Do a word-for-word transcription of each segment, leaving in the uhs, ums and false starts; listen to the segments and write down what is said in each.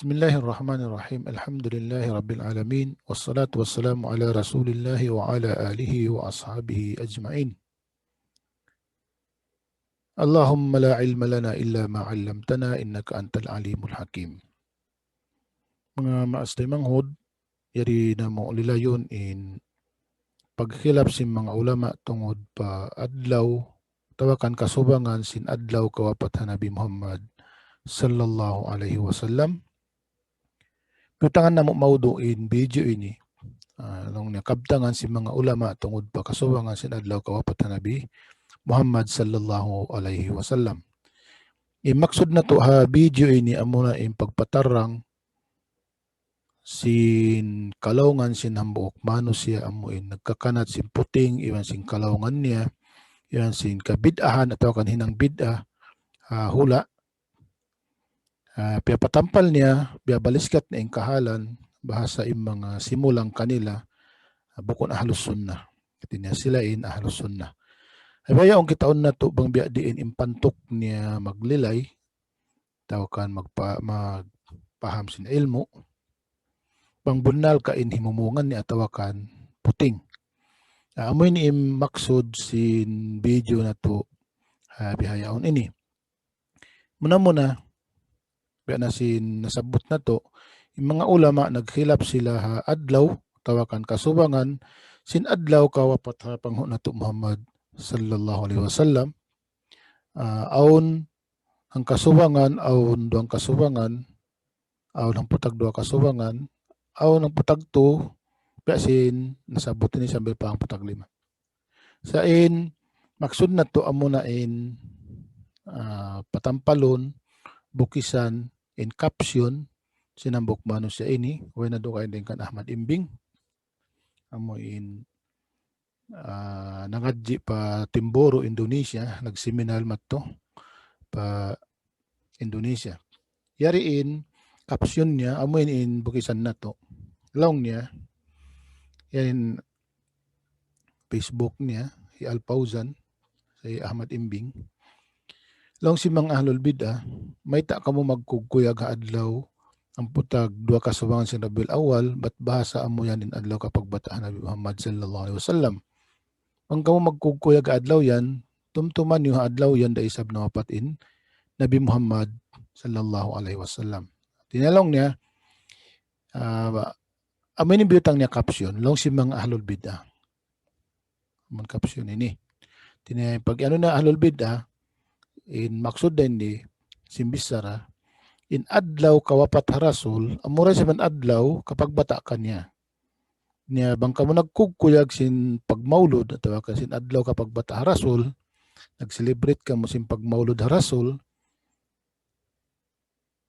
بسم الله الرحمن الرحيم. الحمد لله رب العالمين. والصلاة والسلام على رسول الله وعلى آله وأصحابه أجمعين. اللهم لا علم لنا إلا ما علمتنا إنك أنت العليم الحكيم. Manga maas taymanghud, yari namu' lilayun in pagkhilaf sin manga ulama tungud pa adlaw, atawa kan kasubangan sin adlaw kawapat ha Nabi Muhammad sallallahu alayhi wasallam. Butangan namu' maudu' in video ini. Ah, laung niya kabtangan sin manga ulama tungud pa kasubangan sin adlaw kawapat ha Nabi Muhammad sallallahu alayhi wasallam. In maksud natu' ha video ini amuna in pagpatarrang sin kalaungan sin hambuuk manusiya' amu in nagkakanat sin puting, iban sin kalaungan niya, iban sin kabid'ahan atawa kan hinang bid'ah, ah, hula'. Ah, piyapatampal niya, biyabaliskat niya in kahalan, bahasa in manga simulang kanila, ah, bukun ahlus sunnah. Hati niya sila in ahlus sunnah. Ay, baya' awn kitaun natu' bang biya' diin in pantuk niya maglilay, atawa kan magpa-, magpaham sin ilmu', bang bunnal ka in himumungan niya atawa kan puting. Ah, amu ini in maksud sin video natu', ah, bihaun ini. Muna-muna, biya' na sin nasabbut natu', in manga ulama nagkhilaf sila ha adlaw, atawa kan kasubangan, sin adlaw kawapat ha panghu' natu' Muhammad sallallahu alayhi wasallam. Ah, awn hangkasubangan, awn duwangkasubangan, awn hangpu' tagduwakasubangan, awn hangpu' tagtu, biya' sin nasabbut ini sambil pa hangpu' taglima. Sa' in maksud natu' amuna in, ah, patampalun, bukisan, in caption, sin hambuuk manusiya' ini, way na duun kain dayn kan Ahmad Imbing. Amu in ah, nangadji' pa Timburu, Indonesia, nagseminar madtu pa Indonesia. Yari in caption niya, amu in, in bukisan natu'. Laung niya, yan in Facebook niya, hi Al Fauzan, hi Ahmad Imbing. Laung sin manga ahlul bid'ah, mayta' kamu magkugkuyag ha adlaw hangpu' tagduwakasubangan sin Rabiul Awwal, bat bahasa amu yan in adlaw kapagbata' ha Nabi Muhammad sallallahu alayhi wasallam. Bang kamu magkugkuyag ha adlaw yan, tumtuma niyu ha adlaw yan da isab nawapat in Nabi Muhammad sallallahu alayhi wasallam. Hati niya laung niya, ah, amu ini in biyutang niya caption, laung sin manga ahlul bid'ah. Amun caption ini. Hati niya pag-anu na ahlul bid'ah, in maksud dayn di sin bichara, in adlaw kawapat ha Rasul, amura isab in adlaw kapagbata' kaniya. Niya bang kamu nagkugkuyag sin pagmaulud atawa kan sin adlaw kapagbata' ha Rasul, nag-celebrate kamu sin pagmaulud ha Rasul,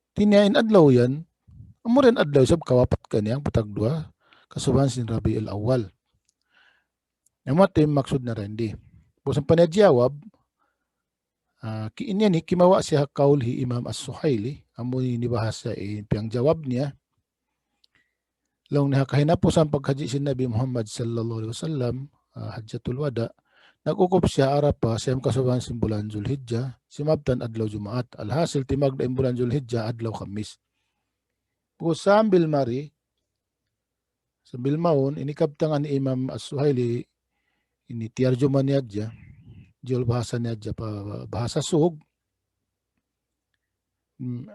hati niya in adlaw yan, amura in adlaw isab kawapat kaniya hangpu' tagduwakasubangan sin Rabiul Awwal. Amu yadtu in maksud niya dayn di. Bukun pa niya jawab, ah, ki-, in yan kimawa' siya ha kaul hi Imam As-Suhaili, amu ini bahasa in piyangjawab niya. Laung niya ha kahinapusan paghajji' sin Nabi Muhammad sallallahu alayhi wasallam, ah, Hajjatul Wada', nag-ukup siya Arafah, siyam kasubangan sin bulan Zulhijjah, simabtan adlaw Jumaat. Alhasil, timagna' in bulan Zulhijjah, adlaw Khamis. Pag'ubus sambil mari, sambil mawn, ini kabtangan hi Imam As-Suhaili, ini tiyarjuma niya hadja, jiyul bahasa niya hadja pa bahasa Sug. Hmm,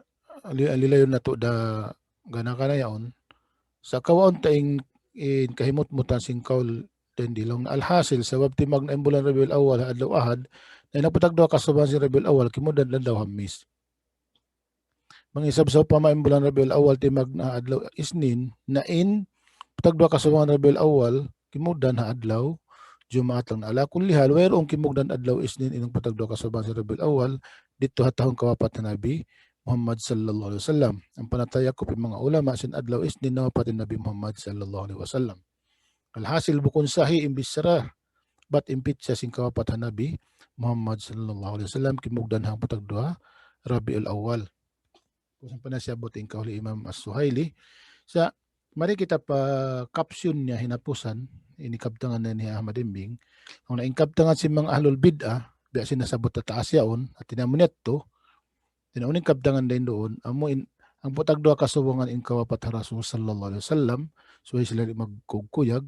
li-, lilayun natu' da gana-gana yaun. Sa' kawaun ta in, in kahimutmutan sin kaul dayn di laung. Alhasil, sabab timagna' in bulan Rabiul Awwal ha adlaw Ahad, na in hangpu' tagduwakasubangan sin Rabiul Awwal, kimugdan adlaw Khamis. Bang isab sawpama in bulan Rabiul Awwal timagna' ha adlaw Isnin, na in hangpu' tagduwakasubangan Rabiul Awwal, kimugdan ha adlaw Jumaat laung. Ala kulli hal, wayruun kimugdan adlaw Isnin in hangpu' tagduwakasubangan sin Rabiul Awwal, didtu ha tahun kawapat ha Nabi Muhammad sallallahu alayhi wasallam. Ampa natayakup in manga ulama sin adlaw Isnin nawapat in Nabi Muhammad sallallahu alayhi wasallam. Alhasil, bukun sahih in bichara, bat in pitsa sin kawapat ha Nabi Muhammad sallallahu alayhi wasallam, kimugdan hangpu' tagduwa Rabiul Awwal. Bukun pa niya siyabbut in kaul hi Imam As-Suhaili. Sa' mari kita pa caption niya hinapusan, ini kabtangan niya hi Ahmad Imbing. Amu na in kabtangan sin manga ahlul bid'ah, biya' sin nasabbut ha taas yaun, hati niya amu yadtu, hati niya amu in kabtangan dayn duun, amu in Hangpu' tagduwa kasubangan in kawapat ha Rasul sallallahu alayhi wasallam, subay sila di' magkuyag-kuyag.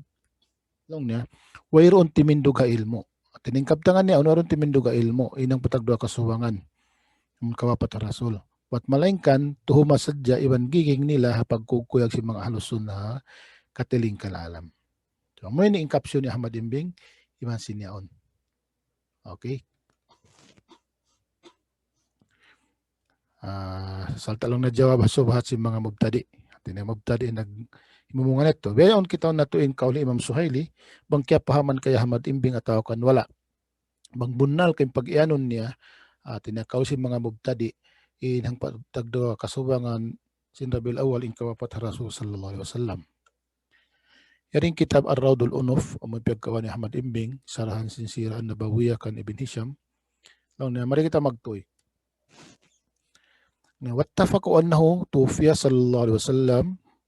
Laung niya, wayruun timindug ha ilmu'. Hati niya in kabtangan niya, awn wayruun timindug ha ilmu', in hangpu' tagduwa kasubangan in kawapat ha Rasul. Bat malaingkan, tuhuma sadja iban giging nila ha pagkuyag-kuyag sin manga Ahlus Sunnah, katilingkal alam. So, amu ini in caption ni Ahmad Imbing, iban sin yaun. Okay. Ah, sarta' laung najawab ha subhat sin manga mubtadi'. Hati niya mubtadi' nag-, himumungan yadtu. Biya' yaun kitaun natu' in kaul hi Imam Suhaili, bang kiyapahaman kay Ahmad Imbing atawa kan wala'. Bang bunnal kay pag-iyanun niya, ah, hati niya kaul sin manga mubtadi', in hangpu' tagduwa kasubangan sin Rabiul Awwal in kawapat ha Rasul sallallahu alayhi wasallam. Yari in kitab Ar-Rawdul Unuf, amu in piyagkawaan ni Ahmad Imbing, sarahan sin Sirah An-Nabawiyah kan Ibn Hisham. Laung niya, mari kita magtuy. Na, واتفقوا أنه توفي صلى الله عليه وسلم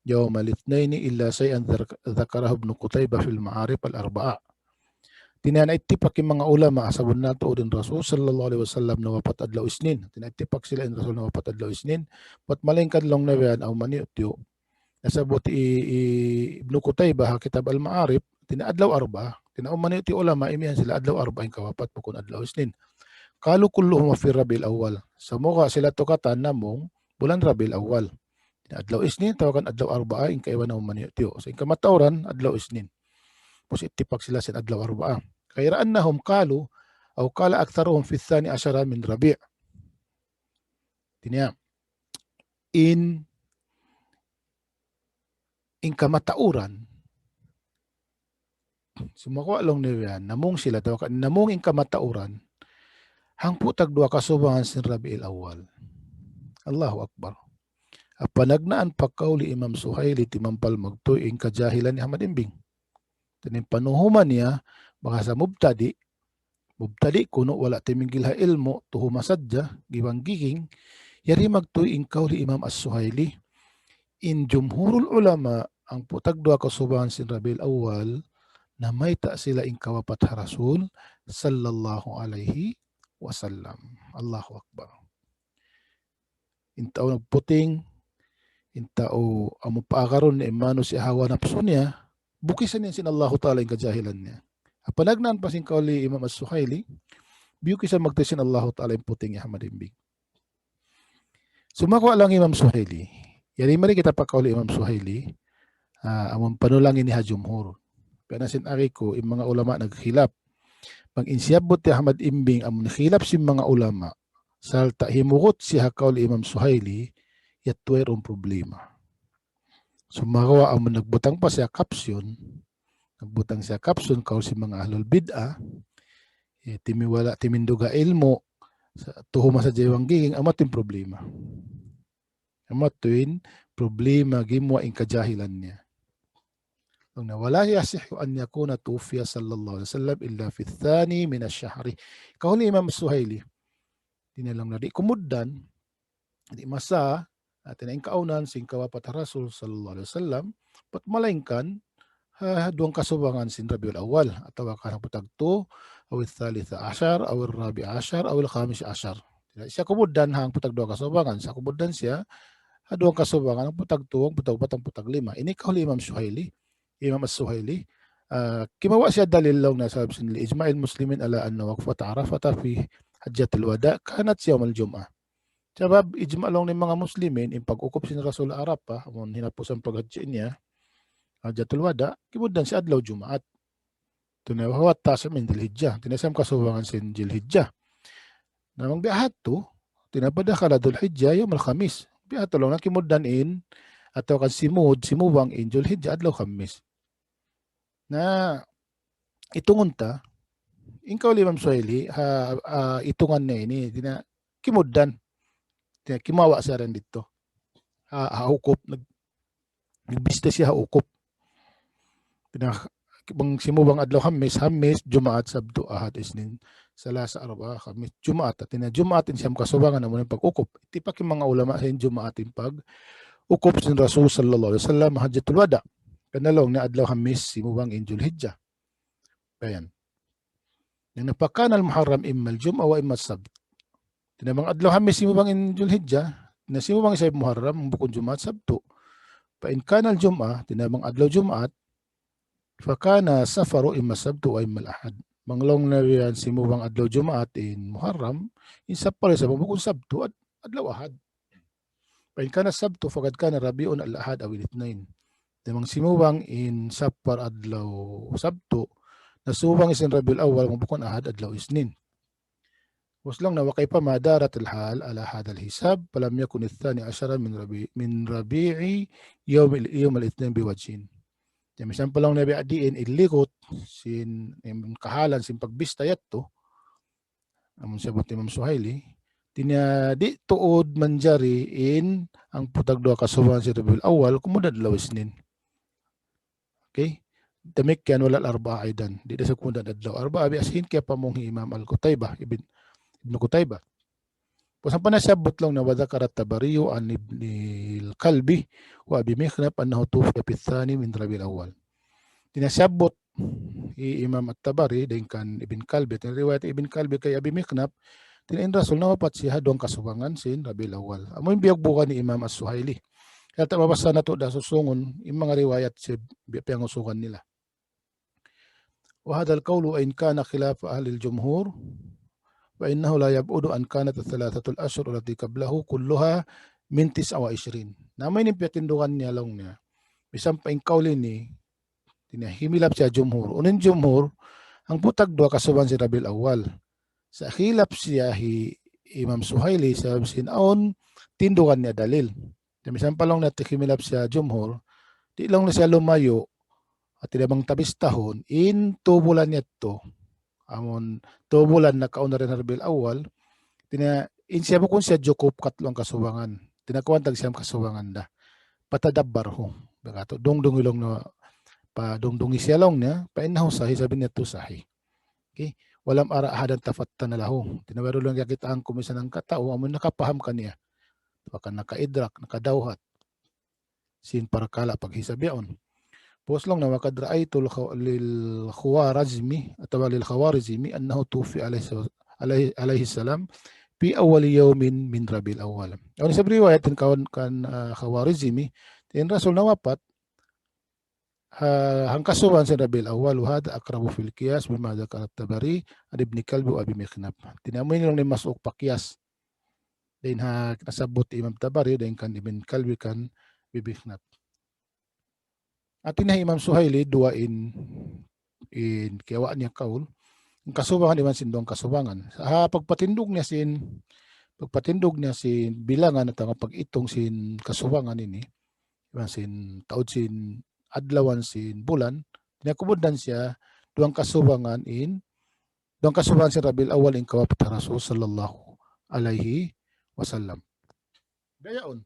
يوم الاثنين إلا شيئا ذكره ابن قتيبة في المعارف الأربعة. Hati niya naittipak in manga ulama, sabunnal tuud in Rasul sallallahu alayhi wasallam nawapat adlaw Isnin. Hati niya naittipak sila in Rasul nawapat adlaw Isnin. Bat malaingkan laung niya yan, awn maniyu'-tiyu'. Nasabbut hi, hi Ibnu Qutaybah ha kitab Al-Ma'arif, hati niya adlaw Arba'a. Hati niya awn maniyu'-tiyu' ulama, imiyan sila adlaw Arba'a in kawapat, bukun adlaw Isnin. قالوا كلهما في ربيع الأول. Sumagawa' sila yadtu katan namung bulan Rabiul Awwal. Hati niya adlaw Isnin, atawa kan adlaw Arba'a, in kaibanan awn maniyu'-tiyu'. So, in kamatauran, adlaw Isnin. Pus ittipak sila sin adlaw Arba'a. غير أنهم قالوا، أو قال أكثرهم في الثاني عشر من ربيع. Hati niya, in, in kamatauran, sumagawa' laung niya yan, namung sila, atawa kan namung in kamatauran, hangpu' tagduwa kasubangan sin Rabiul Awwal. Allahu Akbar. Panagnaan pa kaul hi Imam Suhaili timampal magtuy in kajahilan ni Ahmad Imbing. Hati niya in panuhuman niya, bahasa mubtadi', mubtadi' kunu' wala' timinggil ha ilmu', tuhuma sadja, gibang giging, yari magtuy in kaul hi Imam As-Suhaili. In jumhurul ulama, hangpu' tagduwa kasubangan sin Rabiul Awwal, namayta' sila in kawapat ha Rasul, sallallahu alayhi wasallam. Allahu Akbar. In tau nagputing, in tau amu paagarun niya in manusiya' hawa napsu niya, bukisan niya sin Allahu Ta'ala in kajahilan niya. Panagnaan pa sin kaul hi Imam As-Suhaili, biyukisan magtuy sin Allahu Ta'ala in puting hi Ahmad Imbing. Sumagawa' laung Imam Suhaili, yari mari kita pa kaul hi Imam Suhaili, ah, amun panulang ini ha jumhur. Karna' sin ari ku, in manga ulama nagkhilaf. Bang in siyabbut hi Ahmad Imbing, amun khilaf sin manga ulama, sarta' himugut siya ha kaul hi Imam Suhaili, yadtu wayruun problema. Sumagawa' amun nagbutang pa siya caption, nagbutang siya caption kaul sin manga ahlul bid'ah, eh, timiwala', timindug ha ilmu', sa-, tuhuma sadja gibang giging, amu yadtu in problema. Amu yadtu in problema, gimuwa' in kajahilan niya. Laung niya, ولا يصح أن يكون توفي صلى الله عليه وسلم إلا في الثاني من الشهر. Kaul hi Imam Suhaili, hati niya laung niya di' kumugdan, di' masa, hati niya in kaawnan sin kawapat ha Rasul sallallahu alayhi wasallam, bat malaingkan, ha, ha duwang kasubangan sin Rabiul Awwal, atawa kan hangpu' tagtu, أو الثالث عشر، أو الرابع عشر، أو الخامس عشر. Di' siya kumugdan ha hangpu' tagduwa kasubangan, sa' kumugdan siya ha duwang kasubangan, hangpu' tagtu, hangpu' tag'upat, hangpu' taglima. Ini kaul hi Imam Suhaili, Imam As-Suhaili, ah, kimawa' siya dalil laung niya sabab sin لإجماع المسلمين على أن وقفة عرفة في حجة الوداع كانت يوم الجمعة. Sabab ijma' laung niya manga Muslimin, in pag-ukup sin Rasul Arafah, amun hinapusan paghajji niya, Hajjatul Wada', kimugdan siya adlaw Jumaat. Hati niya, وهو التاسع من ذي الحجة. Hati niya siyam kasubangan sin Julhijjah. Na bang biya' hādtu, hati niya فدخل ذو الحجة يوم الخميس. Biya' hādtu laung niya kimugdan in, atawa kan simud, simubang in Julhijjah adlaw Khamis. Na, itungun ta, in kaul hi Imam Suhaili, ha, ha, itungan niya ini, hati niya kimugdan. Hati niya kimawa' siya dayn didtu. Ha, ha ukup, nag-, nagbista siya ha ukup. Hati niya, bang simubang adlaw Khamis, Khamis, Jumaat, Sabtu, Ahad, Isnin, Salasa, Arbaa, Khamis, Jumaat. Hati niya Jumaat in siyam kasubangan, amu in pag-ukup. Ittipak in manga ulama sin Jumaat in pag-ukup sin Rasul sallallahu alayhi wasallam, Hajjatul Wada'. Karna' laung niya adlaw Khamis, simubang in Julhijjah. Ayan. Hati niya فكان المحرم إما الجمعة وإما السبت. Hati niya bang adlaw Khamis simubang in Julhijjah, Na simubang isab Muharram, bukun Jumaat, Sabtu. فإن كان الجمعة, hati niya bang adlaw Jumaat, فكان صفر إما السبت وإما الأحد. Bang laung niya yan simubang adlaw Jumaat in Muharram, in Safar isab bang bukun Sabtu, ad-, adlaw Ahad. فإن كان السبت فقد كان ربيع الأحد أو الاثنين. Na bang simubang in Safar adlaw Sabtu, na simubang sin Rabiul Awwal bang bukun Ahad adlaw Isnin. Pus laung niya, وكيفما دارت الحال على هذا الحساب، فلم يكن الثاني عشر من ربيع، من ربيع يوم ال-، يوم الاثنين بوجه. Hati niya misan pa laung niya biya' diin in likut sin, in kahalan sin pagbista yadtu, amun siyabbut Imam Suhaili, hati niya di' tuud manjari in hangpu' tagduwa kasubangan sin Rabiul Awwal, kumugdan adlaw Isnin. Okay? Damikkiyan ولا الأربعاء أيضا. Di' da isab kumugdan adlaw Arbaa, biya' sin kiyapamung hi Imam Al-Qutaybah, Ibn, Ibn Qutaybah. Pus ampa na siyabbut laung niya, وذكر الطبري عن ابن الكلبي وأبي مخنف أنه توفي في الثاني من ربيع الأول. Hati niya siyabbut hi Imam At-Tabari, dayn kan Ibn Kalbi, hati niya riwayat Ibn Kalbi kay Abi Mikhnaf, hati niya in Rasul nawapat siya ha duwang kasubangan sin Rabiul Awwal. Amu in biyugbugan ni Imam As-Suhaili. Kaya ta mabasa natu' da susungun, in manga riwayat sin bi-, piyangusugan nila. وهذا القول وإن كان خلاف أهل الجمهور، فإنه لا يبعد أن كانت الثلاثة الأشهر التي قبله كلها من تسع وعشرين. Na amu ini piyatindugan niya laung niya. Misan pa in kaul ini, hati niya himilap siya jumhur. Unu in jumhur, hangpu' tagduwa kasubangan sin Rabiul Awwal. Sa' hilap siya hi Imam Suhaili, sabab sin awn tindugan niya dalil. Na misan pa laung niya himilap siya jumhur, di' laung niya siya lumayu', hati niya bang tabistahun, in tū bulan yadtu. Amun tū bulan nakauna dayn ha Rabiul Awwal, hati niya in siya bukun siya jukup katluan kasubangan. Hati niya kawhaan tag siyam kasubangan da. فتدبره. Biya' katu', dungdungi laung niya, padungdungi siya laung niya, فإنه صحيح, sabab in yadtu sahih. Okay? ولم أر أحدا تفطن له. Hati niya wayruun laung niya kiyakitaan ku misan hangkatau, amun nakapaham kaniya. Atawa kan nakaidrak, nakadawhat sin parakala' paghisab yaun. Pus laung niya, وقد رأيت الخ-، للخوارزمي, atawa للخوارزمي أنه توفي عليه الس-، عليه، عليه السلام في أول يوم من ربيع الأول. Awn isab riwayat kan, kan, ah, Khawarizmi, in Rasul nawapat ha, hangkasubangan sin Rabiul Awwal, وهذا أقرب في القياس مما ذكر الطبري عن ابن كلبي وأبي مخنف. Hati niya amu ini laung niya masuuk pa qiyas. Dayn ha nasabbut Imam Tabari, dayn kan Ibn Kalbi kan Abi Mikhnaf. Hati niya Imam Suhaili duwa in, in kiyawa' niya kaul. In kasubangan iban sin duwang kasubangan. Sa' ha pagpatindug niya sin, pagpatindug niya sin bilangan atawa pag-itung sin kasubangan ini, iban sin taud sin adlawan sin bulan, hati niya kumugdan siya duwang kasubangan in, duwang kasubangan sin Rabiul Awwal in kawapat ha Rasul sallallahu alayhi wasallam. Biya' yaun.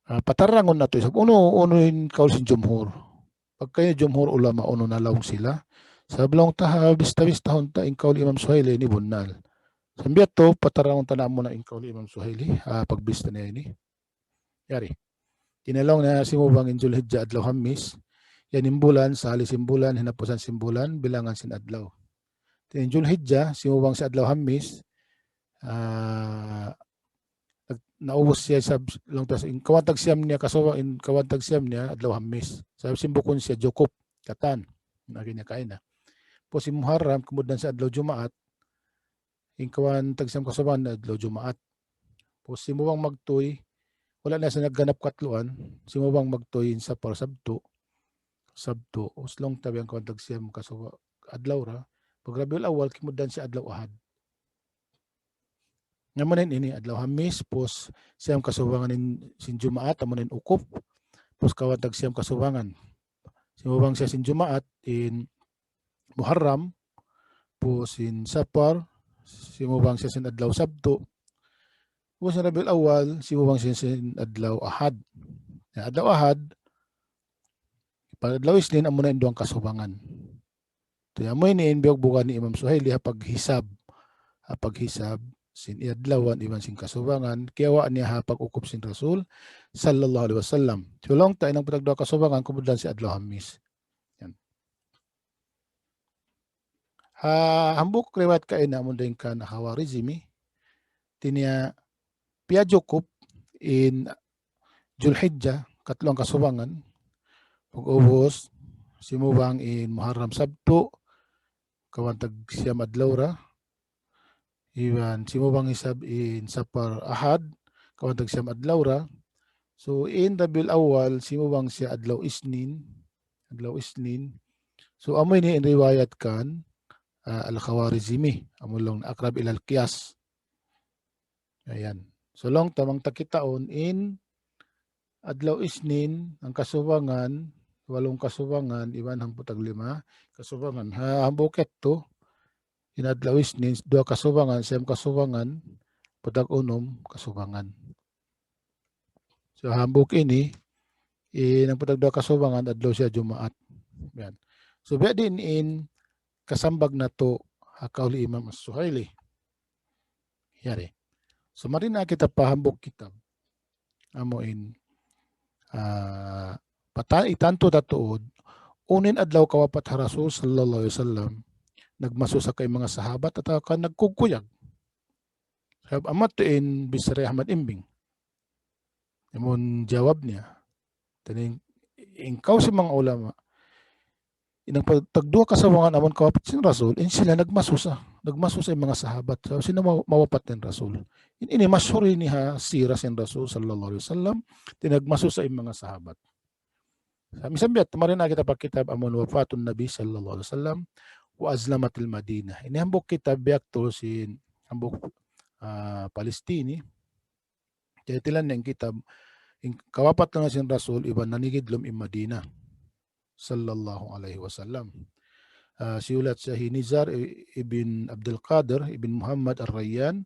Ah, patarangun natu' isab. Unu, unu in kaul sin jumhur. Pagka in jumhur ulama, unu na laung sila. Sabab laung ta ha bista-bistahun ta in kaul Imam Suhaili ini bunnal. Sa' biya' yadtu, patarangun ta na muna in kaul Imam Suhaili, ah, pagbista niya ini. Yari. Hati niya laung niya simubang in Julhijja adlaw Hamis. Yan in bulan, sahali sin bulan, hinapusan sin bulan, bilangan sin adlaw. Hati niya in Julhijja, simubang siya adlaw Hamis, ah, nag-, naubus siya isab laung ta, in kawhaan tag siyam niya, kasubangan, in kawhaan tag siyam niya, adlaw Hamis. Sabab sin bukun siya jukup, katan. Lagi' niya kaina. Pus in Muharram, kumugdan siya adlaw Jumaat, in kawhaan tag siyam kasubangan adlaw Jumaat. Pus simubang magtuy, wala' na siya nagganap katluan, simubang magtuy in Safar Sabtu. Sabtu, pus laung ta biya' yan kawhaan tag siyam kasuba-, adlaw ra. Pag Rabiul Awwal, kimugdan siya adlaw Ahad. Na amu na in ini, adlaw Hamis, pus siyam kasubangan in, sin Jumaat, amu na in ukup, pus kawhaan tag siyam kasubangan. Simubang siya sin Jumaat, in Muharram, pus sin Safar, simubang siya sin adlaw Sabtu, pus sin Rabiul Awwal, simubang siya sin adlaw Ahad. Ya, adlaw Ahad, pag adlaw Isnin, amu na in duwang kasubangan. Hati niya amu ini in biyugbugan ni Imam Suhaili ha paghisab. Ha paghisab sin adlawan iban sin kasubangan, kiyawa' niya ha pag-ukup sin Rasul sallallahu alayhi wasallam. Sa' laung ta in hangpu' tagduwa kasubangan, kumugdan siya adlaw Hamis. Yan. Ha, hambuuk riwayat kaina amun dayn kan Khawarizmi, hati niya piyajukup in Julhijjah, katluan kasubangan, pag-ubus, simubang in Muharram Sabtu, kawhaan tag siyam adlaw ra, iban simubang isab in Sapar Ahad, kawhaan tag siyam adlaw ra. So, in Rabiul Awwal, simubang siya adlaw Isnin, adlaw Isnin. So, amu ini in riwayat kan, ah, Al-Khawarizmi, amu laung aqrab ilal qiyas. Ayan. So, laung ta bang ta kitaun in adlaw Isnin, hangkasubangan, walu kasubangan, iban hangpu' tag lima kasubangan. Ha, hambuuk yadtu, in adlaw Isnin, duwa kasubangan, siyam kasubangan, hangpu' tag unum kasubangan. So, hambuuk ini, in hangpu' tag duwa kasubangan, adlaw siya Jumaat. Yan. So, biya' diin in kasambag natu' ha kaul hi Imam As-Suhaili. Yari. So, mari na kita pa hambuuk kitab. Amu in, ah, pata-, itantu ta tuud, unu in adlaw kawapat ha Rasul sallallahu alayhi wasallam, nagmasusa kay manga sahabat atawa ka nagkukuyag. Sabab amu yadtu in bisari Ahmad Imbing. Amun jawab niya. Tani, in kaul sin manga ulama, in hangpu' tag duwa kasubangan amun kawapat sin Rasul, in sila nagmasusa. Nagmasusa in manga sahabat. So, sin maw-, mawapat in Rasul. In, ini mashhur ini ha sira sin Rasul sallallahu alayhi wasallam, hāti nagmasusa in manga sahabat. Sa-, misan biya' yadtu, mari na kita pa kitab amun Wafatun Nabi sallallahu alayhi wasallam wa Azlamatil Madinah. Ini hambuuk kitab biya' yadtu sin hambuuk, ah, Palestini. Jadi, tilan in kitab, in kawapat na sin Rasul, iban nanigidlum in Madinah. Sallallahu alayhi wasallam. Ah, siyulat siya hi Nizar i-, ibn Abdul Qadir ibn Muhammad Ar-Rayyan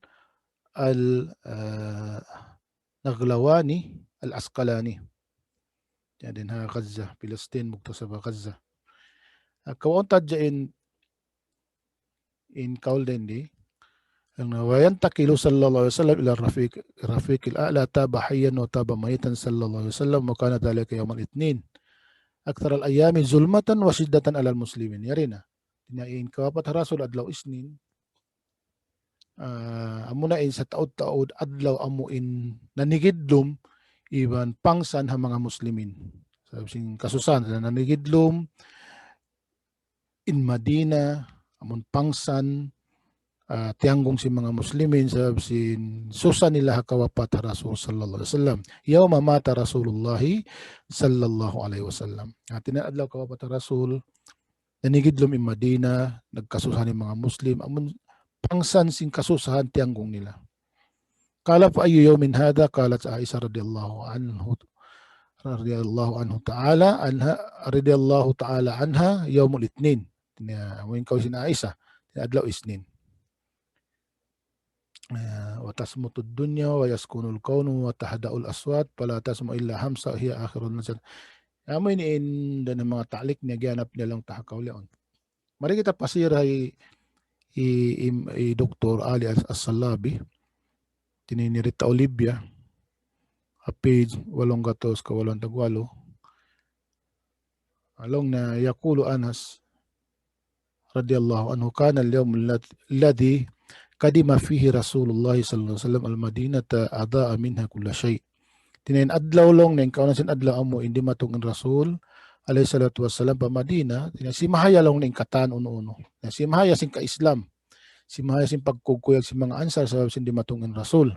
al-, ah, Naghlawani Al-Asqalani. Jadi, ha Gaza, Palestine, muktasaba Gaza. Ah, kawaun ta hadja in in kaul dayn di. Ang na, "Wa yantaqilu sallallahu alayhi wasallam ila rafiq, rafiqil a'la, taba hayyan wa taba mayitan sallallahu alayhi wasallam, wa kana dhalika yawmal itnin. Akthar al-ayami zulmatan wa shiddatan alal muslimin." Yari na. Hāti niya in kawapat ha Rasul adlaw Isnin. Ah, amuna in sataud-taud adlaw amu in nanigidlum iban pangsan ha manga Muslimin. Sabab sin kasusahan, nanigidlum in Madina, amun pangsan, ah, tiyanggung sin manga Muslimin, sabab sin susa nila ha kawapat ha Rasul sallallahu alayhi wasallam. Yawma mata Rasulullah sallallahu alayhi wasallam. Hāti niya adlaw kawapat ha Rasul, nanigidlum in Madina, nagkasusahan in manga Muslim, amun pangsan sin kasusahan tiyanggung nila. Qala, "Fa ayyu yawmin hadha?" Qalat Aisha radiyallahu anhu, radiyallahu anhu ta'ala, anha, radiyallahu ta'ala anha, "Yawmul Itnin." Hāti niya, amu in kaul sin Aisha, hāti niya adlaw Isnin. Ah, "Wa tasmutud dunya wa yaskunul kawnu wa tahda'ul aswat, fala tasma'u illa hamsa, hiya akhirun nasr." Amu ini in, dayn ha manga ta'liq niya giyanap niya laung ta ha kaul yaun. Mari kita pa sira hi, hi, hi, hi Doktor Ali As-, As-Salabi. Hāti niya yari ta Libya. Ha page walu gatus ka walu tag walu. Laung niya, yaqulu Anas radiyallahu anhu, "Kana al-yawm alladhi, alladhi qadima fihi Rasulullah sallallahu alayhi wasallam al-Madinata adha'a minha kulla shay'." Hāti niya in adlaw laung niya, in kaunan sin adlaw amu in dimatung in Rasul alayhi salatu wassalam pa Madina, hāti niya simahaya laung niya in katan unu-unu. Na simahaya sin ka-Islam. Simahaya sin pagkukuyag sin manga Ansar sabab sin dimatung in Rasul.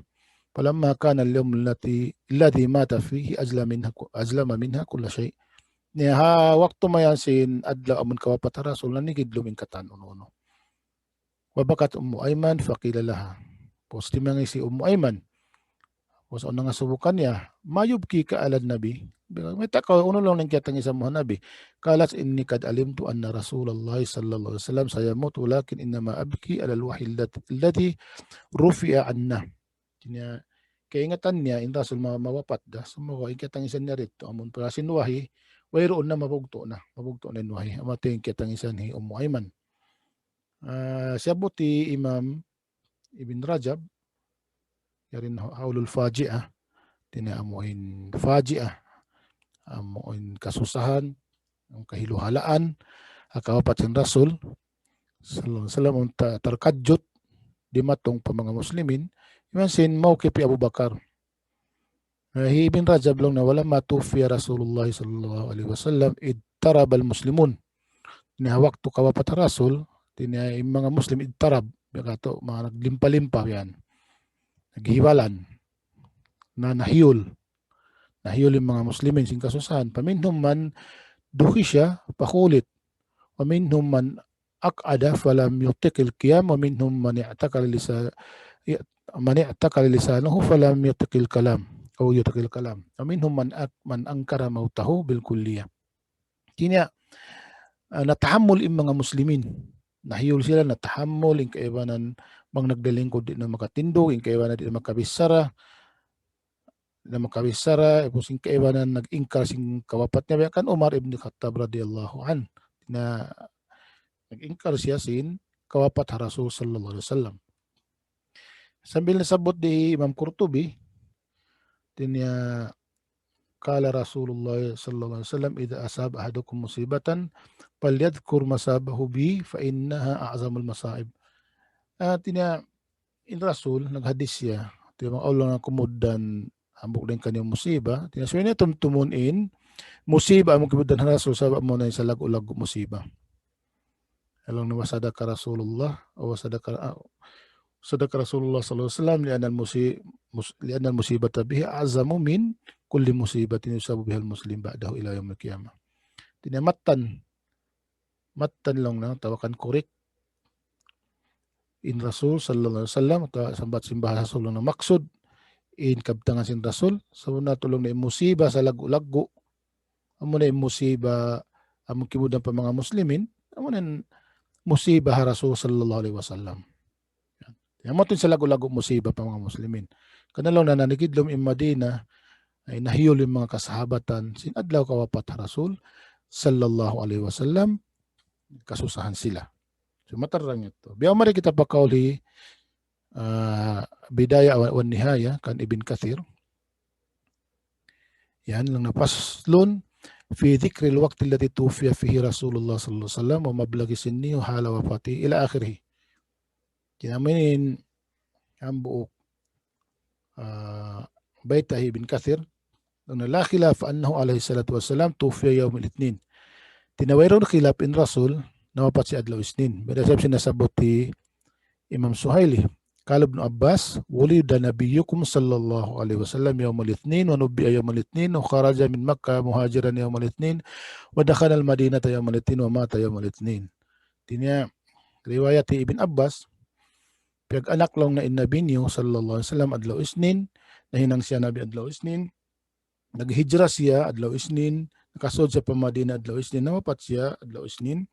"Falamma kana al-yawm allati, alladhi mata fihi azla minha ku-, azlama minha kulla shay'." Niya ha waktu mayan sin adlaw amun kawapat ha Rasul, nanigidlum in katan unu-unu. "Wa bakat Ummu Ayman, faqila laha." Pus timangis hi Ummu Ayman. Pus awn nangasubu kaniya, "Ma yubkika ala Nabi?" Mayta' kaw, unu laung in kiyatangisan mu ha Nabi? Qalat, "Inni qad alimtu anna Rasulullah sallallahu alayhi wasallam sayamut, walakin innama abki ala al-wahyi allat-, alladhi rufi'a anna." Hāti niya, kaingatan niya, in Rasul ma-, mawapat da. Sumagawa' in kiyatangisan niya didtu, amun pa sin wahi, wayruun na, mabugtu' na. Mabugtu' na in wahi. Amu yadtu in kiyatangisan hi Ummu Ayman. Ah, siyabbut hi Imam Ibn Rajab, yari in ha-, Hawlul Faji'ah, hāti niya amu in faji'ah, amu in kasusahan, in kahiluhalaan, ha kawapat sin Rasul, sallallahu alayhi wasallam, amun ta-, tarkajut, dimatung pa manga Muslimin, Iban sin mawqif hi Abu Bakar. Na hi Ibn Rajab laung niya, ولما توفي رسول الله صلى الله عليه وسلم اضطرب المسلمون. Na ha waktu kawapat ha Rasul, hāti niya in manga Muslim idtarab, biya' katu', manga naglimpa-limpa yan. Naghiwalan. Na nahiyul. Nahiyul in manga Muslimin sin kasusahan. فمنهم من دهش فخلد. ومنهم من أقعد فلم يطق القيام، ومنهم من اعتقل لسا-، من اعتقل لسانه فلم يطق الكلام، أو يطق الكلام. ومنهم من أك-، من أنكر موته بالكلية. Hāti niya, ah, natahammul in manga Muslimin. Nahiyul sila, natahammul, in kaibanan bang nagdalingkud di' na makatindug, in kaibanan di' na makabichara, di' na makabichara, iban sin kaibanan nag-ingkar sin kawapat niya, biya' kan Umar ibn Khattab radiyallahu anhu. Na nag-ingkar siya sin kawapat ha Rasul sallallahu alayhi wasallam. Sambil nasabbut hi Imam Qurtubi, hāti niya, قال رسول الله صلى الله عليه وسلم: إذا أصاب أحدكم مصيبة فليذكر ما أصابه به فإنها أعظم المصائب. Ah, hāti niya, in Rasul, naghadis siya. Hāti niya, bang awn laung niya kumugdan hambuuk dayn kaniyu musiba. Hāti niya, subay niyu tumtumun in musiba amu in kimugdan ha Rasul, sabab amuna in salaggu'-laggu' musiba. Laung niya, وصدق رسول الله، وصدق، ah, صدق رسول الله صلى الله عليه وسلم، لأن المصي-، مص-، لأن المصيبة به أعظم من كل مصيبة يصاب بها المسلم بعده إلى يوم القيامة. Hāti niya mattan, mattan laung niya, atawa kan correct in Rasul sallallahu alayhi wasallam, atawa sambat sin bahasa Rasul laung niya maksud, in kabtangan sin Rasul, sabunnal tuud laung niya musiba salaggu'-laggu'. Amuna in musiba, amu in kimugdan pa manga Muslimin, amuna in musiba ha Rasul sallallahu alayhi wasallam. Yan. Yan, amu tuud in salaggu'-laggu' musiba pa manga Muslimin. Karna' laung niya nanigidlum in Madina, ay nahiyul in manga kasahabatan, sin adlaw kawapat ha Rasul sallallahu alayhi wasallam, kasusahan sila. So, matarrang yadtu. Biya' mari kita pa kaul hi, ah, Bidaya wa, wa Nihaya, kan Ibn Kathir. Yan, laung niya فصل في ذكر الوقت الذي توفي فيه رسول الله صلى الله عليه وسلم ومبلغ سنه وحال وفاته إلى آخره. Hāti niya amu in hambuuk, ah, bayta' hi Ibn Kathir, laung niya لا خلاف أنه عليه الصلاة والسلام توفي يوم الاثنين. Hāti niya wayruun khilaf in Rasul, nawapat siya adlaw Isnin. Biya' da isab sin nasabbut hi Imam Suhaili. قال ابن عباس: ولد نبيكم صلى الله عليه وسلم يوم الاثنين ونبئ يوم الاثنين وخرج من مكة مهاجرا يوم الاثنين ودخل المدينة يوم الاثنين ومات يوم الاثنين. Hāti niya, riwayat hi Ibn Abbas, piyag-anak laung niya in Nabi niyu sallallahu alayhi wasallam adlaw Isnin, nahinang siya Nabi adlaw Isnin, naghijra siya adlaw Isnin, nakasud siya pa Madina adlaw Isnin, nawapat siya adlaw Isnin.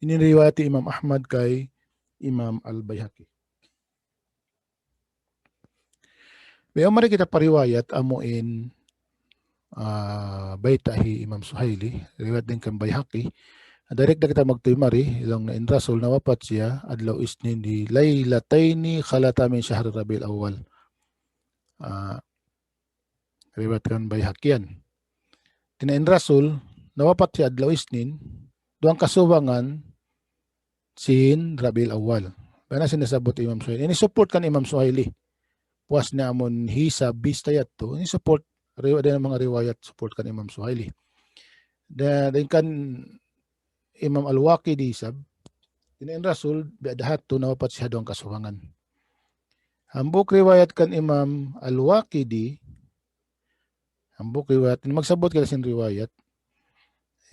Ini riwayat Imam Ahmad kay Imam Al-Bayhaqi. Biya' mari kita pa riwayat amu in, ah, bayta' hi Imam Suhaili, riwayat dayn kan Bayhaqi. Direct da kita magtuy mari, laung niya in Rasul nawapat siya adlaw Isnin di ليلتين خلتا من شهر ربيع الأول. Ah, riwayat kan Bayhaqi yan. Hāti niya in Rasul, nawapat siya adlaw Isnin, duwang kasubangan sin Rabiul Awwal. Biya' na sin nasabbut Imam Suhaili. Ini support kan Imam Suhaili. Puas niya amun hisab bista yadtu. Ini support, riwa-, dayn ha manga riwayat support kan Imam Suhaili. Da-, dayn kan Imam Al-Waqidi isab, hāti niya in Rasul, biya' da hadtu nawapat siya ha duwang kasubangan. Hambuuk riwayat kan Imam Al-Waqidi, hambuuk riwayat, ini magsabbut kita sin riwayat.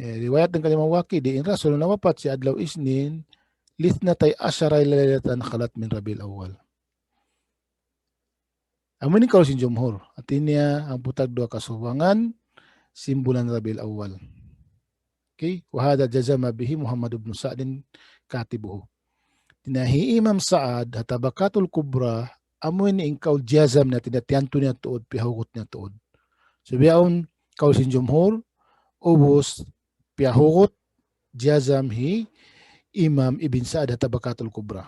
Eh, riwayat dayn kan Imam Waqidi, in Rasul nawapat siya adlaw Isnin, لاثنتي عشرة ليلة خلت من ربيع الأول. Amu ini kaul sin jumhur. Hāti niya, hangpu' tagduwa kasubangan sin bulan Rabiul Awwal. Okay? وهذا جزم به محمد بن سعد كاتبه. Hāti niya hi Imam Sa'ad ha Tabaqatul Kubra, amu ini in kaul jazam niya, hāti niya tiyantu niya tuud, piyahugut niya tuud. So, biya' yaun kaul sin jumhur, ubus piyahugut, jazam hi Imam Ibn Sa'ad ha Tabaqatul Kubra.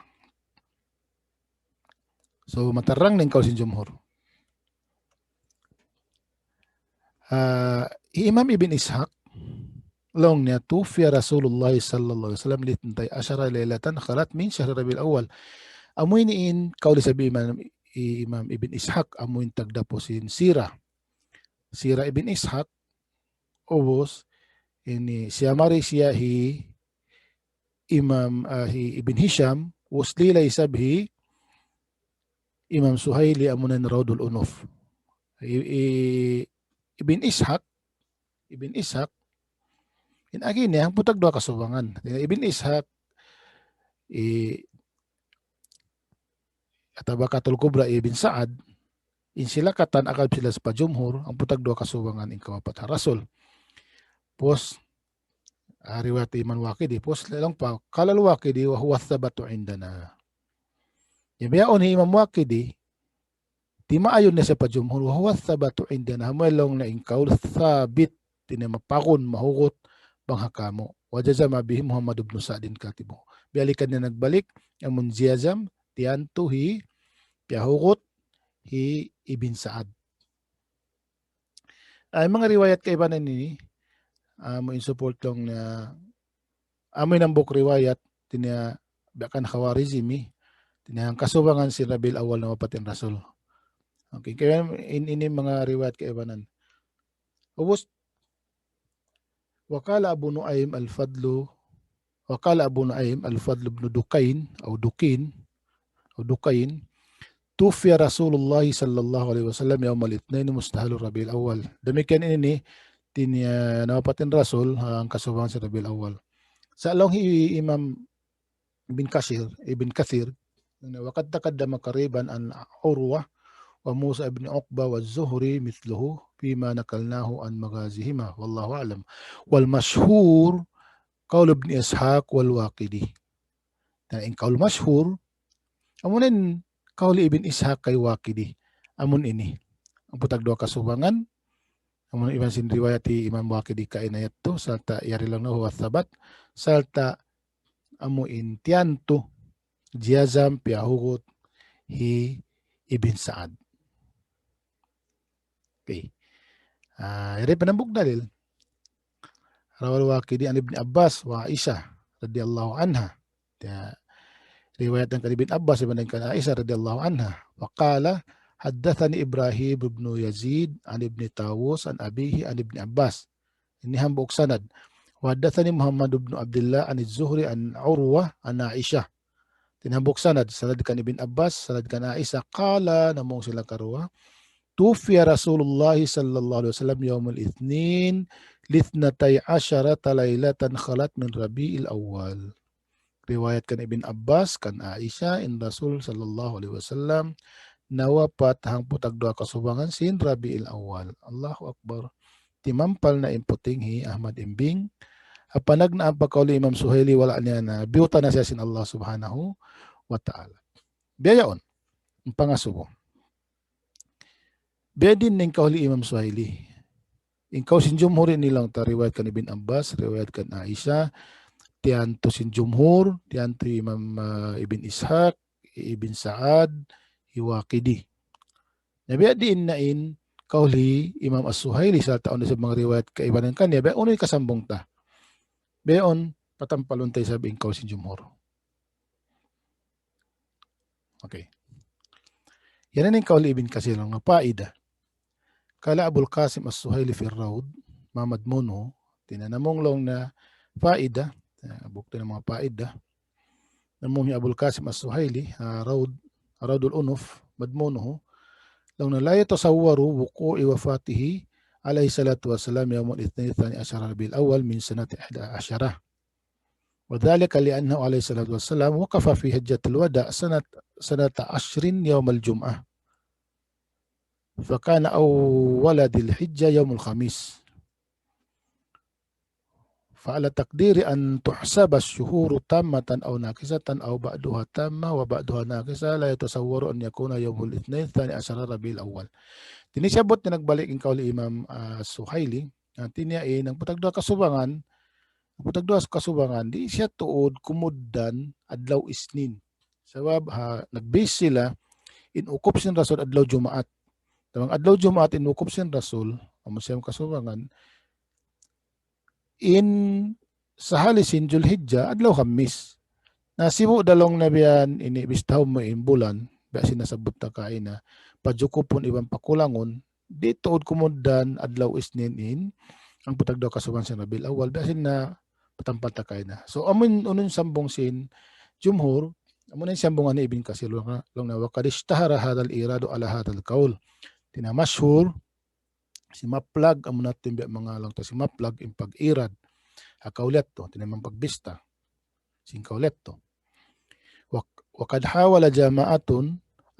So, matarrang na in kaul sin jumhur. Ah, hi Imam Ibn Ishaq, laung niya, توفي رسول الله صلى الله عليه وسلم لاثنتي عشرة ليلة خلت من شهر ربيع الأول. Amu ini in kaul isab Imam, Imam Ibn Ishaq, amu in tagdapu sin sira. Sira Ibn Ishaq, ubus, ini siyamari siya hi Imam, ah, hi Ibn Hisham, usli la isab hi Imam Suhaili amu na in Raudul Unuf. I, i, Ibn Ishaq, Ibn Ishaq, in agi niya, hangpu' tagduwa kasubangan. Ibn Ishaq, i, Tabaqatul Kubra Ibn Sa'ad, in sila katan agad sila sin pa jumhur, hangpu' tagduwa kasubangan in kawapat ha Rasul. Pus, ah, riwayat Imam Waqidi, pus, laung pa, قال الواقدي وهو الثبت عندنا. Ya, biya' ini Imam Waqidi, timaayun na siya pa jumhur, وهو الثبت عندنا, amu laung niya in kaul thabit, hati niya mapagun, mahugut, bang ha kamu. وجزم به محمد بن سعد كاتبه. Biyalikan niya nagbalik, amun jiyazam, tiyantu hi, piyahugut, hi Ibn Sa'ad. Ay, manga riwayat kaibanan ini, amu in support laung niya, amu in hambuuk riwayat, hati niya, biya' kan Khawarizmi, hati niya, hangkasubangan sin Rabiul Awwal nawapat in Rasul. Okay, kaya in, ini manga riwayat kaibanan. Ubus, وقال أبو نعيم الفضل، وقال أبو نعيم الفضل بن دكين أو دكين أو دكين، توفي رسول الله صلى الله عليه وسلم يوم الاثنين مستهل ربيع الأول. Damikkiyan ini, hati niya, nawapat in Rasul, ah, hangkasubangan sin Rabiul Awwal. Sa' laung hi Imam Ibn Kathir, Ibn Kathir, وقد تقدم قريبا عن عروة وموسى بن عقبة والزهري مثله فيما نقلناه عن مغازيهما، والله أعلم. والمشهور قول ابن إسحاق والواقدي. Na in kaul mashhur, amu na in kaul Ibn Ishaq kay Waqidi. Amu ini. Hangpu' tagduwa kasubangan, amu iban sin riwayat hi Imam Waqidi kaina yadtu, sarta' yari laung niya huwa thabat, sarta' amu in tiyantu, jiyazam, piyahugut, hi Ibn Sa'ad. Okay. Ah, yari pa in hambuuk dalil. رواه الواقدي عن ابن عباس وعائشة رضي الله عنها. Ya, riwayat kan Ibn Abbas iban kan Aisha radhiyallahu anha. وقال حدثني إبراهيم بن يزيد عن ابن طاووس عن أبيه عن ابن عباس. Ini hambuuk sanad. وحدثني محمد بن عبد الله عن الزهري عن عروة عن عائشة. Ini hambuuk sanad. Sanad kan Ibn Abbas, sanad kan Aisha. قال, namung sila karuwa, توفي رسول الله صلى الله عليه وسلم يوم الاثنين لاثنتي عشرة ليلة خلت من ربيع الأول. Riwayat kan Ibn Abbas, kan Aisha, in Rasul sallallahu alayhi wasallam nawapat hangpu' tagduwa kasubangan sin Rabiul Awwal. Allahu Akbar. Timampal na in puting hi Ahmad Imbing. Apa nagna apa kaul hi Imam Suhaili, wala' niya na, biyuta na siya sin Allah Subhanahu wa Ta'ala. Biya' yaun, in pangasubu. Biya' diin in kaul hi Imam Suhaili. In kaul sin jumhur ini laung ta riwayat kan Ibn Abbas, riwayat kan Aisha, tiyantu sin jumhur, tiyantu Imam, ah, Ibn Ishaq, Ibn Sa'ad, hi Waqidi. Na biya' diin na in kaul hi Imam As-Suhaili, sarta' awn da isab manga riwayat kaibanan kaniya, biya' unu in kasambung ta. Biya' yaun, patampalun ta isab in kaul sin jumhur. Okay. Yan na in kaul hi Ibn Kathir laung niya faida. قال أبو القاسم السهيلي في الروض ما مضمونه, hati niya namung laung niya faida, ya, bukti na manga faida. Namung hi Abul Qasim As-Suhaili, ah, Rawd, Rawdul Unuf, مضمونه, laung niya لا يتصور وقوع وفاته عليه الصلاة والسلام يوم الاثنين ثاني عشر ربيع الأول من سنة إحدى عشرة. وذلك لأنه عليه الصلاة والسلام وقف في حجة الوداع سنة، سنة عشر يوم الجمعة، فكان أول ذي الحجة يوم الخميس. فعلى تقدير أن تحسب الشهور تامة أو ناقصة أو بعضها تامة وبعضها ناقصة، لا يتصور أن يكون يوم الاثنين ثاني عشر ربيع الأول. Ini siyabbut niya nagbalik in kaul hi Imam, ah, Suhaili. Hati niya in hangpu' tagduwa kasubangan, hangpu' tagduwa kasubangan, di' siya tuud kumugdan adlaw Isnin. Sabab ha, nag-base sila in wukuf sin Rasul adlaw Jumaat. Bang adlaw Jumaat in wukuf sin Rasul, amu siya kasubangan, in sahali sin Julhijja adlaw Khamis. Na sibu' da laung niya biya' yan ini bistahun mu in bulan, biya' sin nasabbut ta kaina, pajukupun iban pakulangun, di' tuud kumugdan adlaw Isnin in, hangpu' tagduwa kasubangan sin Rabiul Awwal, biya' sin napatampal ta kaina. So, amu in unu in sambung sin jumhur, amu na in sambungan hi Ibn Kathir, laung niya, laung niya, وقد اشتهر هذا الإيراد على هذا القول. Hāti niya mashhur, simaplag, amu na in biya' manga laung ta simaplag, in pag-irad ha kaul yadtu, hāti niya in pagbista sin kaul yadtu. وق-، وقد حاول جماعة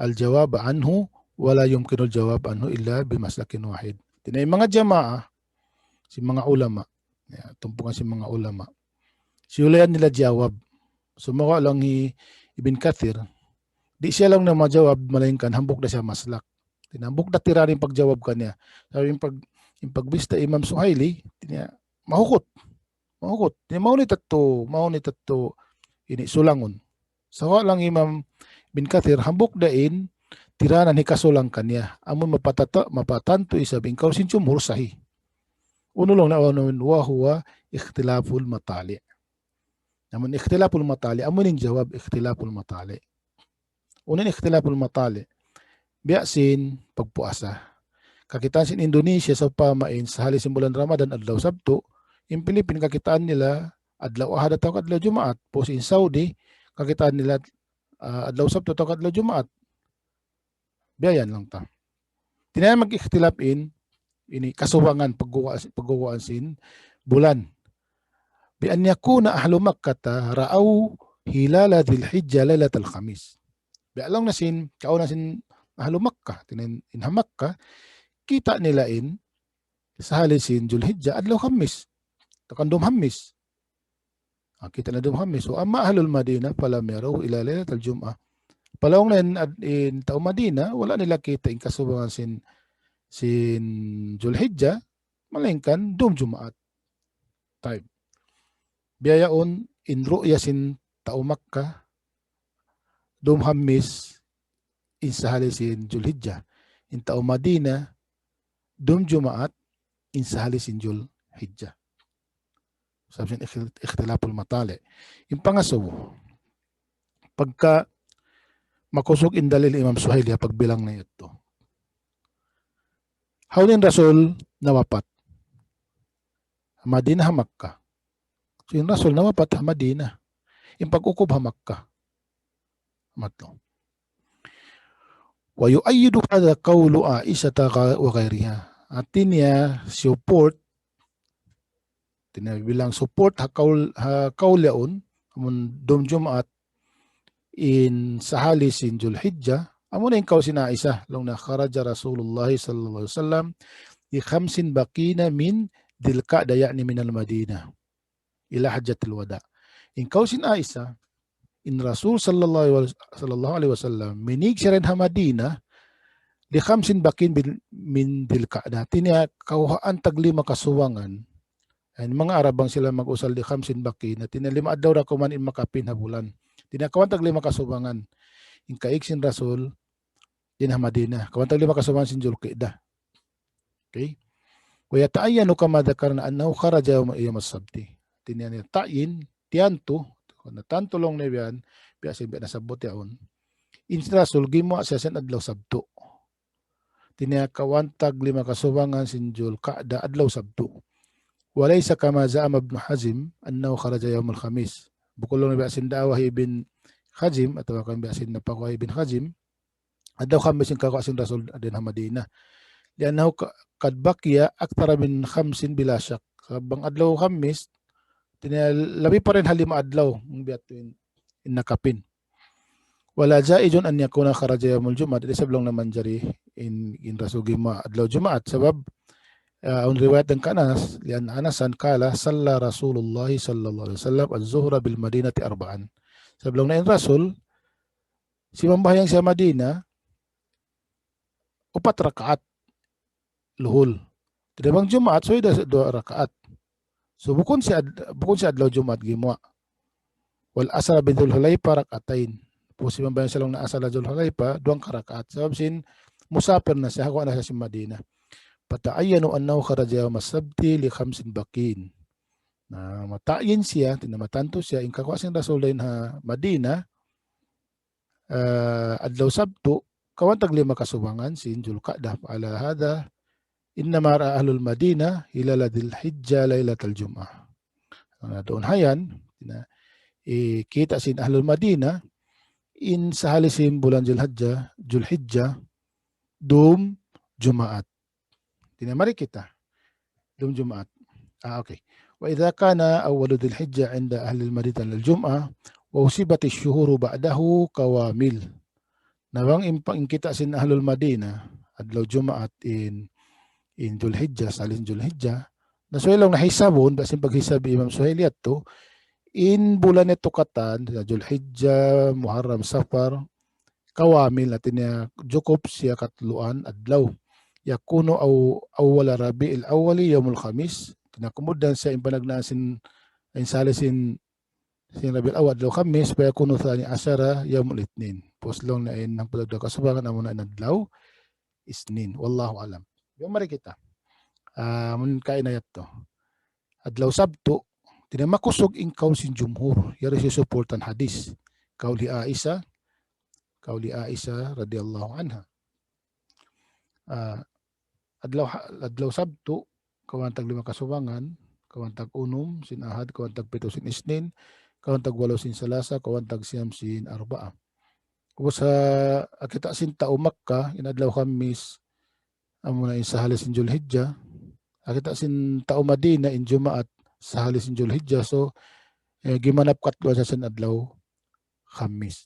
الجواب عنه ولا يمكن الجواب عنه إلا بمسلك واحد. Hāti niya in manga jamaa, sin manga ulama, ya, tumpukan sin manga ulama, siyulayan nila jawab. Sumagawa' laung hi Ibn Kathir, di' siya laung niya majawab, malaingkan hambuuk da siya maslak. Hāti niya hambuuk da tira in pagjawab kaniya. Sabab in pag-, in pagbista Imam Suhaili, hāti niya mahukut. Mahukut. Hāti niya maunu yadtu, maunu yadtu ini sulangun. Sagawa' laung Imam Ibn Kathir, hambuuk da in tiranan hikasulang kaniya. Amun mapatata-, mapatantu isab in kaul sin jumhur sahih. Unu laung niya, unu, وهو اختلاف المطالع. Amun اختلاف المطالع, amu in jawab اختلاف المطالع. Unu in اختلاف المطالع? Biya' sin pagpuasa. Kakitaan sin Indonesia, sawpama in sahali sin bulan Ramadan adlaw Sabtu, in Pilipin kakitaan nila adlaw Ahad atawa adlaw Jumaat. Pus in Saudi, kakitaan nila, ah, adlaw Sabtu atawa adlaw Jumaat. Biya' yan laung ta. Hāti niya mag-ikhtilaf in, ini kasubangan pagguwa-, pagguwaan sin bulan. بأن يكون أهل مكة رأوا هلال ذي الحجة ليلة الخميس. Biya' laung niya sin, kaw na sin ahlu Makkah, hāti niya in ha Makkah, kita' nila in sahali sin Julhijja adlaw Khamis. Atawa kan dum Khamis. Ah, kita' nila dum Khamis. وأما أهل المدينة فلم يروه إلا ليلة الجمعة. Laung niya in ad-, in tau Madina, wala' nila kita' in kasubangan sin, sin Julhijja, malaingkan dum Jumaat. Tayyib. Biya' yaun in ru'ya sin tau Makkah, dum Khamis, in sahali sin Julhijja. In tau Madina, dum Jumaat, in sahali sin Julhijja. Sabab sin ikhtil-, اختلاف المطالع. In pangasubu, pagka makusug in dalil Imam Suhaili ha pagbilang niya yadtu. Hawnu in Rasul nawapat? Madina ha Makkah. So, in Rasul nawapat ha Madina. In pag-ukub ha Makkah. Matlu. ويؤيد هذا قول عائشة وغ-، وغيرها. Hāti niya support, hāti niya bilang support ha kaul, ha kaul yaun, amun dum Jumaat in sahali sin Julhijja, amu na in kaul sin Aisha, laung niya خرج رسول الله صلى الله عليه وسلم لخمس بقين من ذي القعدة، يعني من المدينة. إلى حجة الوداع. In kaul sin Aisha, in Rasul sallallahu alaihi wa-, sallallahu alaihi wasallam, minig siya dayn ha Madina, لخمس بقين من ذي القعدة. Hāti niya, kawhaan tag lima kasubangan. In manga Arab bang sila mag-usal لخمس بقين. Hāti niya lima adlaw da kuman in makapin ha bulan. Hāti niya, kawhaan tag lima kasubangan. In kaig sin Rasul, dayn ha Madina. Kawhaan tag lima kasubangan sin Julqa'dah. Okay? ويتعين كما ذكرنا أنه خرج يوم، يوم السبت. Hāti niya ta'yin, tiyantu, natantu laung niya yan, biya' sin biya' nasabbut yaun. In Rasul gimuwa' siya sin adlaw Sabtu. Hāti niya kawhaan tag lima kasubangan sin Julqa'dah adlaw Sabtu. وليس كما زعم ابن حزم أنه خرج يوم الخميس. Bukun laung niya biya' sin da'wa hi Ibn Hazm, atawa kan biya' sin napagwa hi Ibn Hazm, adlaw Khamis in kawhaan sin Rasul dayn ha Madina. لأنه ق-، قد بقي أكثر من خمس بلا شك. Sabab bang adlaw Khamis, hāti niya labi pa dayn ha lima adlaw, in biya' yadtu in, in nakapin. ولا جائز أن يكون خرج يوم الجمعة. Di' isab laung niya manjari in, in Rasul gimuwa' adlaw Jumaat. Sabab, ah, awn riwayat dayn kan Anas, لأن أنسا قال صلى رسول الله صلى الله عليه وسلم الظهر بالمدينة أربعا. Sabab laung niya in Rasul, simambahayang siya Madina, upat rakaat luhul. Hāti niya bang Jumaat, subay da duwa rakaat. So, bukun siya ad-, bukun siya adlaw Jumaat gimuwa'. والعصر بذي الحليفة ركعتين. Pus simambahayang siya laung niya asar ha Dhul Hulayfa, duwang karakaat. Sabab sin musafir na siya, haguwa' na siya sin Madina. فتعين أنه خرج يوم السبت لخمس بقين. Na matayin siya, hāti niya matantu siya, in kakuha' sin Rasul dayn ha Madina, ah, adlaw Sabtu, kawhaan tag lima kasubangan sin Julqa'dah. فعلى هذا إنما رأى أهل المدينة هلال ذي الحجة ليلة الجمعة. Na, duun hayan, hāti niya, eh, kita' sin Ahlul Madina, in sahali sin bulan Julhijja, Julhijja, dum Jumaat. Hāti niya mari kita. Dum Jumaat. Ah, okay. وإذا كان أول ذي الحجة عند أهل المدينة الجمعة، وأصيبت الشهور بعده كوامل. Na bang in, in kita' sin Ahlul Madina, adlaw Jumaat in, in Julhijja, sahali sin Julhijja. Na subay laung nahisabun, biya' sin paghisab Imam Suhaili yadtu, in bulan yadtu katan, Julhijja, Muharram, Safar, kawamil, hāti niya jukup siya katluan adlaw. يكون أو-، أول ربيع الأول يوم الخميس. Hāti niya kumugdan siya in panagnaan sin, in sahali sin, sin Rabiul Awwal adlaw Khamis, فيكون ثاني عشر يوم الاثنين. Pus laung niya in hangpu' tagduwa kasubangan amuna in adlaw Isnin. والله أعلم. Biya' mari kita. Ah, amun kaina yadtu. Adlaw Sabtu, hāti niya makusug in kaul sin jumhur. Yari siyusuportan hadis. Kaul hi Aisha, kaul hi Aisha radiyallahu anha. Ah, adlaw ha-, adlaw Sabtu, kawhaan tag lima kasubangan, kawhaan tag unum sin Ahad, kawhaan tag pitu sin Isnin, kawhaan tag walu sin Salasa, kawhaan tag siyam sin Arbaa. Ubus ha, ah, kita' sin tau Makkah, in adlaw Khamis, amuna in sahali sin Julhijja. Ah, kita' sin tau Madina, in Jumaat, sahali sin Julhijja. So, eh, gimanap katluan sa sin adlaw Khamis.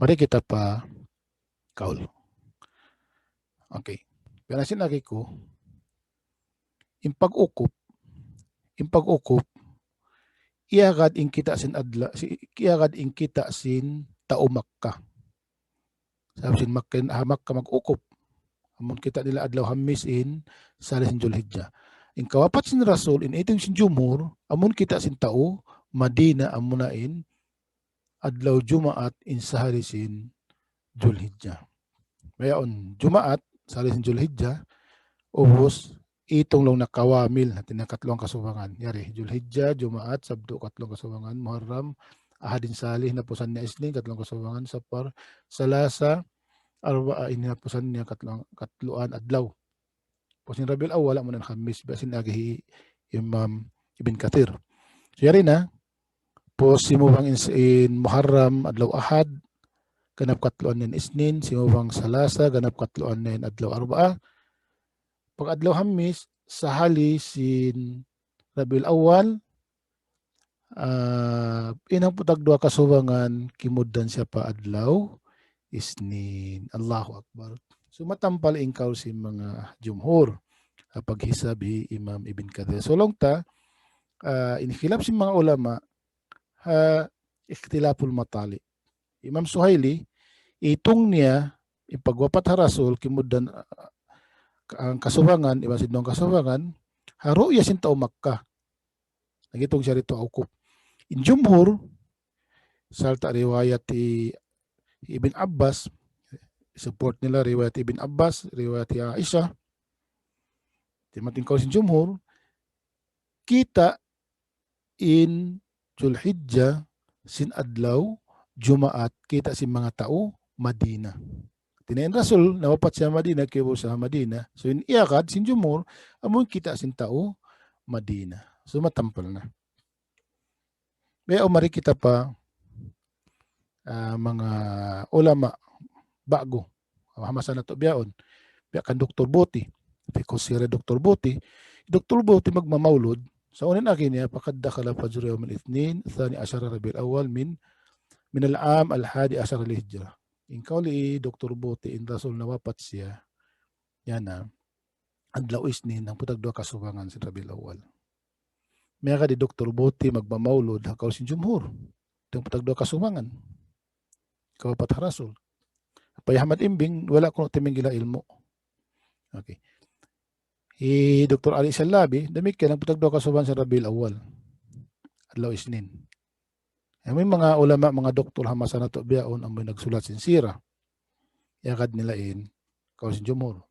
Mari kita pa kaul. Okay. Panasin lagi ku, in pag-ukup, in pag-ukup, iyagad in kita' sin adla-, si-, iyagad in kita' sin tau Makkah. Sabab sin Makkah, ha Makkah mag-ukup. Amun kita' nila adlaw Khamis in sahali sin Julhijja. In kawapat sin Rasul, in itung sin jumhur, amun kita' sin tau Madina, amuna in adlaw Jumaat in sahali sin Julhijja. Bihaun Jumaat, sahali sin Julhijja, ubus itung laung na kawamil, hāti niya katluan kasubangan. Yari, Julhijja, Jumaat, Sabtu, katluan kasubangan, Muharram, Ahad in sahali, hinapusan niya Isnin, katluan kasubangan, Safar, Salasa, Arbaa, in hinapusan niya katluan, katluan adlaw. Pus in Rabiul Awwal, amuna in Khamis, biya' sin agi hi Imam Ibn Kathir. So, yari na, pus simubang in, in Muharram, adlaw Ahad, ganap katluan niya in Isnin, simubang Salasa, ganap katluan niya in adlaw Arbaa. Pag adlaw Khamis, sahali sin Rabiul Awwal, ah, in hangpu' tagduwa kasubangan, kimugdan siya pa adlaw Isnin. Allahu Akbar. So, matampal in kaul sin manga jumhur, ah, paghisab hi Imam Ibn Kathir. So, laung ta, ah, in khilaf sin manga ulama, ha, ikhtilaful matali'. Imam Suhaili, itung niya, in pagwapat ha Rasul, kimugdan, ah, ang kasubangan, iban sin duwang kasubangan, ha ru'ya sin tau Makkah. Nag-itung siya didtu ha ukup. In jumhur, sarta' riwayat hi Ibn Abbas, support nila riwayat Ibn Abbas, riwayat hi Aisha. Dimatung kaul sin jumhur, kita' in Julhijja sin adlaw Jumaat, kita' sin manga tau Madina. Hāti niya in Rasul, nawapat siya Madina, kiyubul siya Madina. So, in iyagad sin jumhur, amun kita' sin tau Madina. So, matampal na. Bihaun mari kita pa, ah, manga ulama ba'gu. Ha masa natu' bihaun. Biya' kan Doktor Buti. Fiqhu Sirah Doktor Buti. Doktor Buti magmamaulud. Sa' unu in agi niya, فقد دخل فجر يوم الاثنين ثاني عشر ربيع الأول من، من العام الحادي عشر للهجرة. In kaul hi Doktor Buti, in Rasul nawapat siya. Yan na. Adlaw Isnin, hangpu' tagduwa kasubangan sin Rabiul Awwal. Miyagad hi Doktor Buti magmamaulud, ha kaul sin jumhur. Hangpu' tagduwa kasubangan. Kawapat ha Rasul. Pay Ahmad Imbing, wala' kunu' timinggil ha ilmu'. Okay. Hi Doktor Ali Shalabi, damikkiyan hangpu' tagduwa kasubangan sin Rabiul Awwal. Adlaw Isnin. Amu in manga ulama, manga doktor ha masa natu' bihaun, amu in nagsulat sin sirah. Iyagad nila in kaul sin jumhur.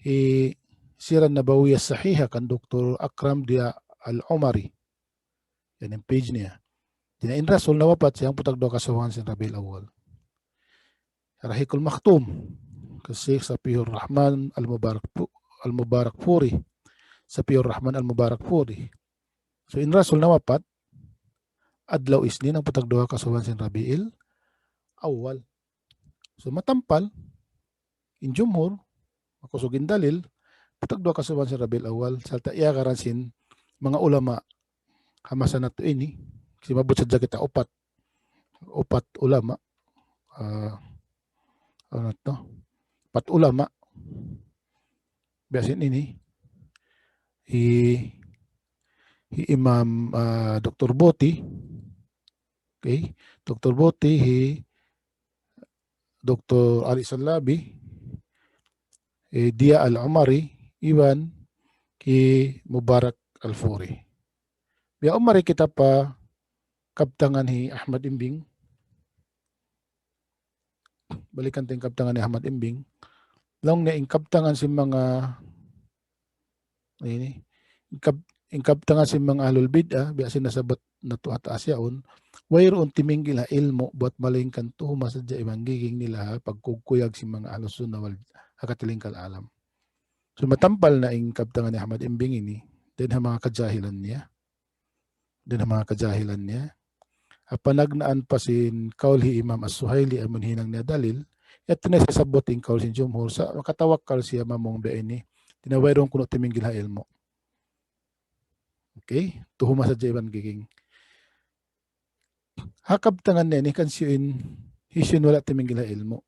Hi Sirah Nabawiyah Sahihah kan Doktor Akram Dia Al-Umari. Yan in page niya. Di na in Rasul nawapat siya hangpu' tagduwa kasubangan sin Rabiul Awwal. Rahiqul Makhtum, kan Sheikh Safiyur Rahman Al-Mubarak Pu-, Al-Mubarakpuri. Safiyur Rahman Al-Mubarakpuri. So, in Rasul nawapat, adlaw Isnin hangpu' tagduwa kasubangan sin Rabiul Awwal. So, matampal, in jumhur, makusug in dalil, hangpu' tagduwa kasubangan sin Rabiul Awwal, sarta' iyagaran sin manga ulama ha masa natu' ini, kasi maabut sadja kita upat, upat ulama, ah, unu to? Upat ulama, biya' sin ini, hi, hi Imam, ah, Doktor Buti, okay? Doktor Buti, hi Doktor Ali Salabi, eh, Dia Al-Umari, iban hi Mubarak Al-Furi. Biya' umari kita pa kabtangan hi Ahmad Imbing. Balikan ta in kabtangan hi Ahmad Imbing. Laung niya in kabtangan sin manga, ini, in kab-, in kabtangan sin manga ahlul bid'ah, biya' sin nasabbut natu' ha taas yaun, wayruun timinggil ha ilmu' buwat malaingkan tuhuma sadja iban giging nila ha pagkukuyag sin manga ahlus sunnah wal, ha katilingkal alam. So, matampal na in kabtangan hi Ahmad Imbing ini, dayn ha manga kajahilan niya. Dayn ha manga kajahilan niya. Panagnaan pa sin kaul hi Imam As-Suhaili amun hinang niya dalil, yadtu na siya sabbut in kaul sin jumhur, sa' makatawakkal siya mamung biya' ini. Di' na wayruun kunu' timinggil ha ilmu'. Okay? Tuhuma sadja iban giging. Ha kabtangan niya ini kan hisiyu in, hisiyu in wala' timinggil ha ilmu'.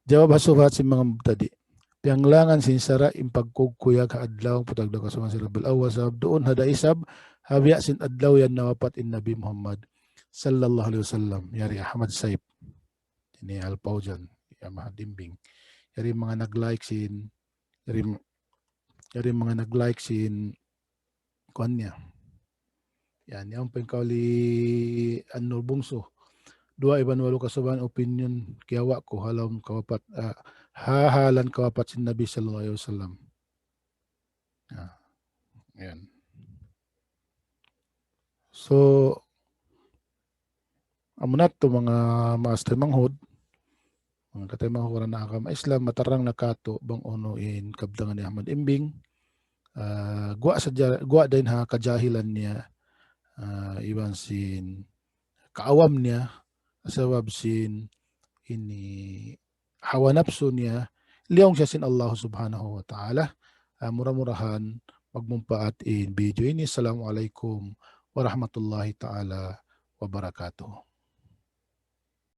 Jawab ha subhat sin manga mubtadi'. Piyanglangan sin sara' in pagkukuyag ha adlaw hangpu' tagduwa kasubangan sin Rabiul Awwal sabab duun ha da isab ha biya' sin adlaw yan nawapat in Nabi Muhammad sallallahu alayhi wasallam. Yari Ahmad Saib. Ini Al Paujan, Ahmad Imbing. Yari manga nag-like sin, yari, yari manga nag-like sin kuwan niya. Yan, yan pa in kaul hi Annur Bungsu. Duwa iban walu kasubangan opinion kiyawa' ku ha lawm kawapat, ah, ha halan kawapat sin Nabi sallallahu alayhi wasallam. Ah, yan. So, amu na yadtu manga maas taymanghud, manga kataymanghuran ha agama Islam, matarang na kātu' bang unu in kabtangan hi Ahmad Imbing, ah, guwa' sadja, guwa' dayn ha kajahilan niya, ah, iban sin kaawam niya, sabab sin ini hawa napsu niya, liyaung siya sin Allah Subhanahu wa Ta'ala. Ah, mura-murahan magmumpaat in video ini. Assalamu alaykum warahmatullahi ta'ala wabarakatuh.